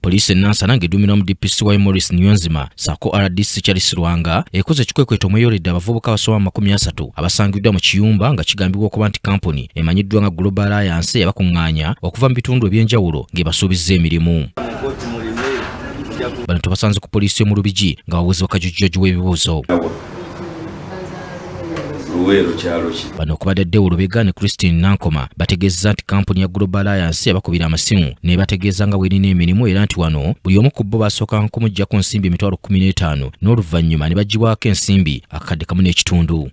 Poliisi e Nansana ng'eduumirwa mu DPC wa Morris Niyonzima ssaako RDC Charles Lwanga ekoze ekikwekweto omweyoledde abavubuka abasoba mu 30 abasangiddwa mu kiyumba nga kigambibwa okuba nti kampuni emanyiddwa nga Global Alliance yabakuŋŋaanya okuva mu bitundu eby'enjawulo ng'ebasuubizza emirimu. Bano tubasanze ku poliisi y'omu Lubigi nga babuuzibwa kajujjoji w'ebibuuzo. Luweero kyalo ki? Bano okubadde Deo Lubega ne Christine Nankoma bategeezezza nti kampuni ya Global Alliance yabakubira amasimu n'ebategeeza nga bw'erina emirimu era nti wano buli omu ku bo baasooka kumuggyako nsimbi 150,000 n'oluvannyuma ne baggyibwako ensimbi 1,500.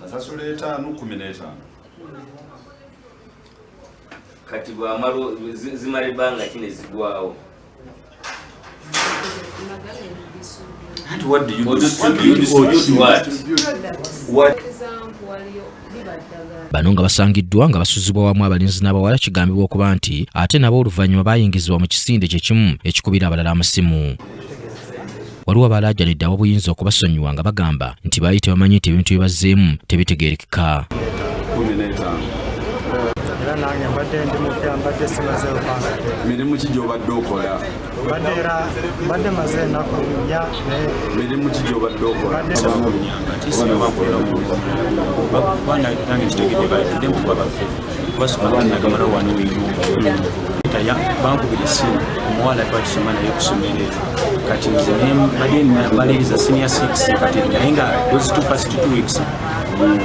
Asasula etaano 15. Kati bwamala zimala ebbanga ki ne zigwawo? And what do you distribute? Or you do what? What? Bano nga basangiddwa nga basuzibwa wamu abalenzi n'abawala kigambibwa okuba nti ate nabo oluvannyuma baayingizibwa mu kisinde kye kimu ekikubira abalala amasimu. Waliwo abalaajanidde ab'obuyinza okubasonyiwa nga bagamba nti baali tebamanyi nti ebintu bye bazzeemu tebitegeerekeka. 15. Era nange mbadde ndi mupya, mbadde simazeewo bbanga ddene. Mirimu ki gy'obadde okola? Mbadde era mbadde maze ennaku nnya naye. Mirimu ki gy'obadde okola? Mbadde Nange kitegedde baatudde mu kuba baffe kubasoma nagamala wano enyumba bankubira essimu omuwala twali tusoma naye kusomero eyo kati nze mbadde mbaliriza senior 6 kati naye nga those two first 2 weeks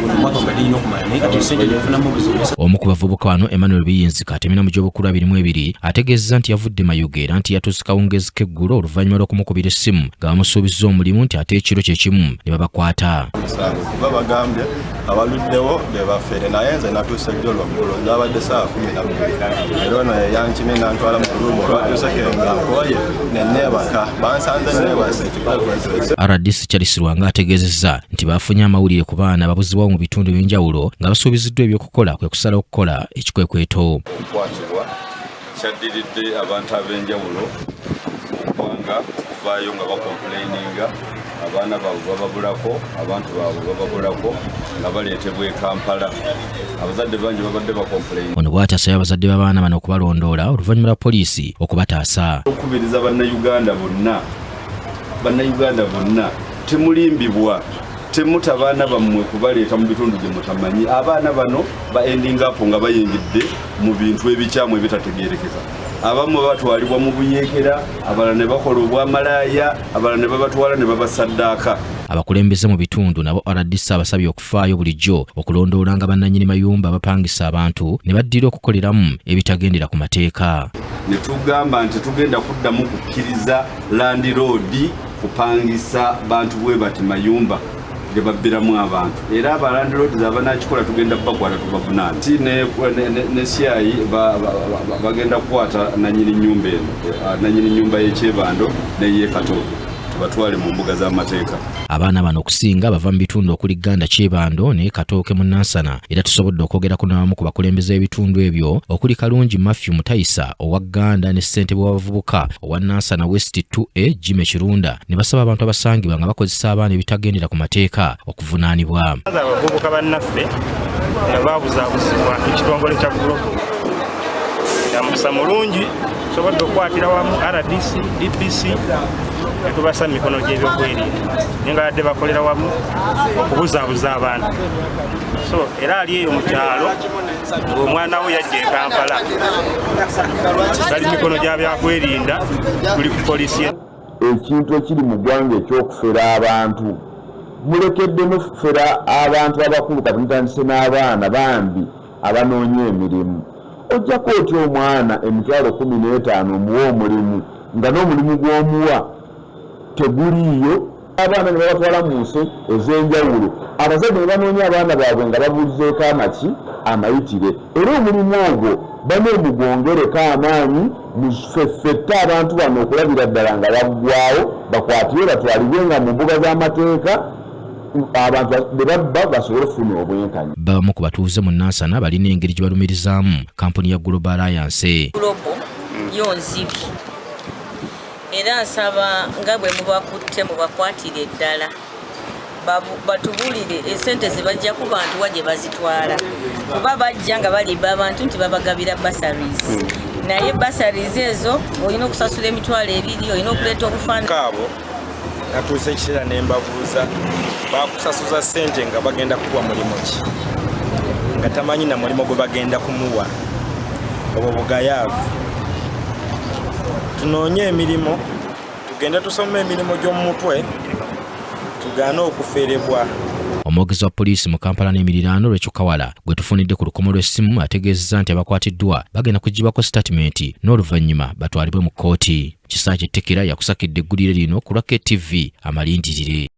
guno omwaka mbadde nina okumala naye kati sente nenfunamu obuzibu. Omu ku bavubuka bano, Emmanuel Biyinzika atemera mu gy'obukulu 22, ategeezezza nti yavudde Mayuge era nti yatuuse kawungeezi k'eggulo oluvannyuma lw'okumukubira essimu nga bamusuubizza omulimu nti ate ekiro kye kimu ne babakwata. Musango kuba bagambye abaluddewo be bafere, naye nze natuuse jjo lwaggulo, zabadde saawa 12, era ono yeyankimye nantwala mu room. Olwatuuseko nga nkooye neneebaka, bansanze neebase ekikwekweto. RDC Charles Lwanga ategeezezza nti baafunye amawulire ku baana babuzibwawo mu bitundu ebyenjawulo nga basuubiziddwa ebyokukola, kwe kusala okukola ekikwekweto. Okukwatibwa kyaddiridde abantu ab'enjawulo mu ggwanga okuvaayo nga bacomplaininga abaana baabwe bababulako, abantu baabwe bababulako nga baleetebwa e Kampala. Abazadde bangi babadde bacomplain. Ono bw'ati asabye abazadde b'abaana bano okubalondoola oluvannyuma lwa poliisi okubataasa. Okukubiriza Bannayuganda bonna, Bannayuganda bonna, temulimbibwa, temuta baana bammwe kubaleeta mu bitundu gye mutamanyi. Abaana bano ba ending up nga bayingidde mu bintu ebikyamu ebitategerekeka. Abamu batwalibwa mu buyeekera, abalala ne bakola obwamalaaya, abalala ne babatwala ne babasaddaaka. Abakulembeze mu bitundu nabo RDC abasabye okufaayo bulijjo okulondoolanga bannannyini mayumba abapangisa abantu ne baddira okukoleramu ebitagendera ku mateeka. Ne tugamba nti tugenda kuddamu kukkiriza landlord kupangisa bantu bwe bati mayumba ge babbiramu abantu, era abalandlords abanakikola tugenda kubakwata tubavunaane. Si ne CI bagenda kukwata nanyini nyumba eno, nanyini nyumba y'ekyebando neyekatooke, tubatwale mu mbuga z'amateeka. Abaana bano okusinga bava mu bitundu okuli Ganda, Kyebando ne Katooke mu Nansana, era tusobodde okwogerako n'abamu ku bakulembeze b'ebitundu ebyo okuli Kalungi Matthew Mutayisa owa Ganda ne ssentebe w'abavubuka owa Nansana West 2A Jimmy Kirunda, ne basaba abantu abasangibwa nga bakozesa abaana ebitagendera ku mateeka okuvunaanibwa. Abavubuka bannaffe nga babuzaabuzibwa ekitongole kya Global, mukisa mulungi tusobodde okukwatira wamu RDC, DPC netubasa mu mikono gy'ebyokwerinda, naye nga badde bakolera wamu okubuzaabuza abantu. So era ali eyo mu kyalo ng'omwana we yajja e Kampala, bali mikono gya byakwerinda, tuli ku poliisi. Ekintu ekiri mu ggwanga ekyokufera abantu, mulekedde mufera abantu abakulu, kati mutandise n'abaana bambi abanoonya emirimu. Ojjako otya omwana 15,000 omuwa omulimu nga n'omulimu gw'omuwa teguliiyo? Abaana ne babatwala mu nsi ez'enjawulo, abazadde ne banoonya abaana baabwe nga babulizeeko amaki amayitire. Era omulimu ogwo bane mugwongereko amaanyi, mufeffette abantu bano okulabira ddala nga baggwawo, bakwatibwe, batwalibwe nga mu mbuga z'amateeka, abantu be babba basobole okufuna obwenkanya. Bamu ku batuuze mu Nansana balina engeri gye balumirizaamu kampuni ya Global Alliance. Global yo nzibi, era nsaba nga bwe mubakutte mubakwatire ddala. Batubulire esente zebajja ku bantu wa gye bazitwala, kuba bajja nga balimba abantu nti babagabira bursaries, naye bursaries ezo olina okusasula 20,000, olina okuleeta obufaananyi. Kaabo natuusa ekiseera ne mbabuuza, bakusasuza ssente nga bagenda kuwa mulimu ki, nga tamanyi na mulimu gwe bagenda kumuwa. Obwo bugayaavu. Tunoonye emirimu, tugende tusome emirimu gy'omu mutwe, tugaane okuferebwa. Omwogezi wa poliisi mu Kampala n'emiriraano, Rachel Kawala, gwe tufunidde ku lukomo lw'essimu, ategeezezza nti abakwatiddwa bagenda kugibwako sitatimenti n'oluvannyuma batwalibwe mu kkooti. Kisaakye Tekera yakusakidde eggulire lino ku lwa KTV Amalindirire.